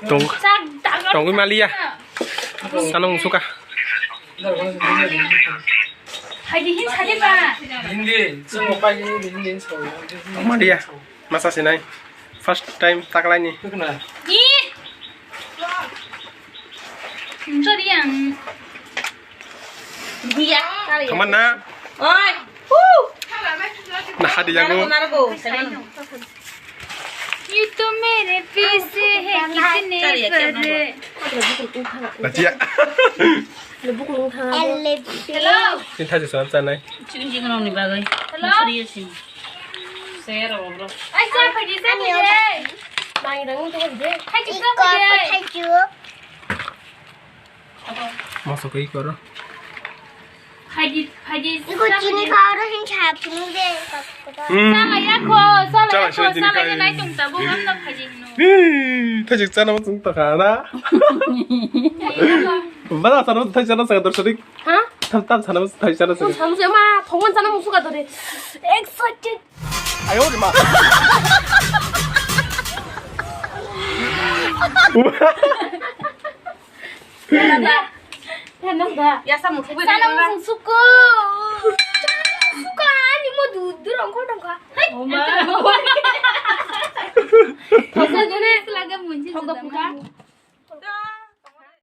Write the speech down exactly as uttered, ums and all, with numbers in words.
Tong. Tongwi maliya. Sanung suka. Hindi, hindi, hindi. Maliya. Masa sinai. First time taklaini. Ih. Sorry, ang Thaman na? Oi. Nah, hadi jago. Narago, narago. ये तो मेरे पीछे है, कितने बड़े। Nah, cia. Hello. Ini thaji soal sanai. Chicken chicken ni bagai. Hello. Sorry, sini. Share, bro. Ai, sa phaji, sa phaji. Mai rang tu de. Hai, chicken phaji. Masuk ke ikor. Phaji, phaji. Iko chini karo hin chapni de. Hmm. Sala ya ko, sala ya ko, sala ya nai tung tabu, ham na phaji hinu. Ih, thajik chana mo tung ta khana. Bala sana mo thajik chana sa dor sadik. Ha? Tam tam sana mo thajik chana sa. Samu se ma, thongwan sana mo suka dore. Excited. Ayo ma. Ya, nang da. Ya, samu thubui. Sana mo suka. Suka, ani mo du, du rong ko dong ka. Hai. Oh, ma. Thongda dune. Laga munji. Thongda suka.